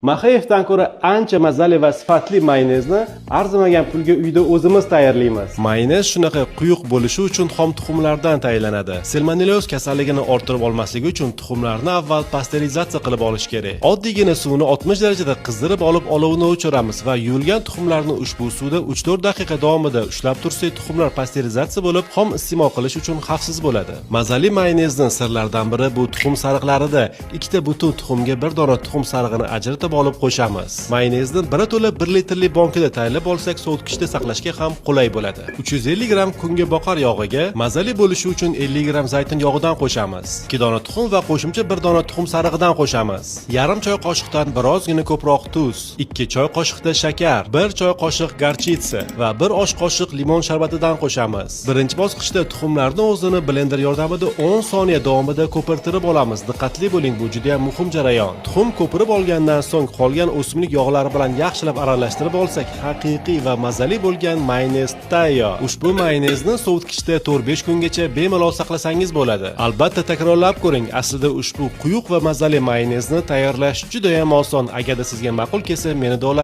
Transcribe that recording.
Maxeyevdan ko'ra ancha mazali va sifatli mayonezni arzimagan pulga uyda o'zimiz tayyorlaymiz. Mayonez shunaqa quyuq bo'lishi uchun xom tuxumlardan tayyorlanadi. Salmonelloz kasalligini orttirib olmasligi uchun tuxumlarni avval pasterizatsiya qilib olish kerak. Oddiygina suvni 60 darajada qizdirib olib, olovni o'chiramiz va yuvilgan tuxumlarni ushbu suvda 3-4 daqiqa davomida ushlab tursak, tuxumlar pasterizatsiya bo'lib, xom iste'mol qilish uchun xavfsiz bo'ladi. Mazali mayonezni sirlaridan biri bu tuxum sariqlarida. Ikkita butun tuxumga bir dona tuxum sarig'ini ajratib olib qo'shamiz. Mayonezni birato'la 1 litrli bonkada tayyorlab olsak, sovutgichda saqlashga ham qulay bo'ladi. 350 gramm kungaboqar yog'iga mazali bo'lishi uchun 50 gramm zaytun yog'idan qo'shamiz. 2 dona tuxum va qo'shimcha 1 dona tuxum sarig'idan qo'shamiz. Yarim choy qoshiqdan birozgina ko'proq tuz, 2 choy qoshiqda shakar, 1 choy qoshiq горчица va 1 osh qoshiq limon sharbatidan qo'shamiz. Birinchi bosqichda tuxumlarni o'zini blender yordamida 10 soniya davomida ko'pirtirib olamiz. Diqqatli bo'ling, bu juda ham muhim jarayon. Tuxum ko'pirib olgandan so'ng qolgan o'simlik yog'lari bilan yaxshilab aralashtirib olsak, haqiqiy va mazali bo'lgan mayonez tayyor. Ushbu mayonezni sovutgichda 4-5 kungacha bemalol saqlasangiz bo'ladi. Albatta takrorlab ko'ring. Aslida ushbu quyuq va mazali mayonezni tayyorlash juda ham oson. Agarda sizga ma'qul kelsa, meni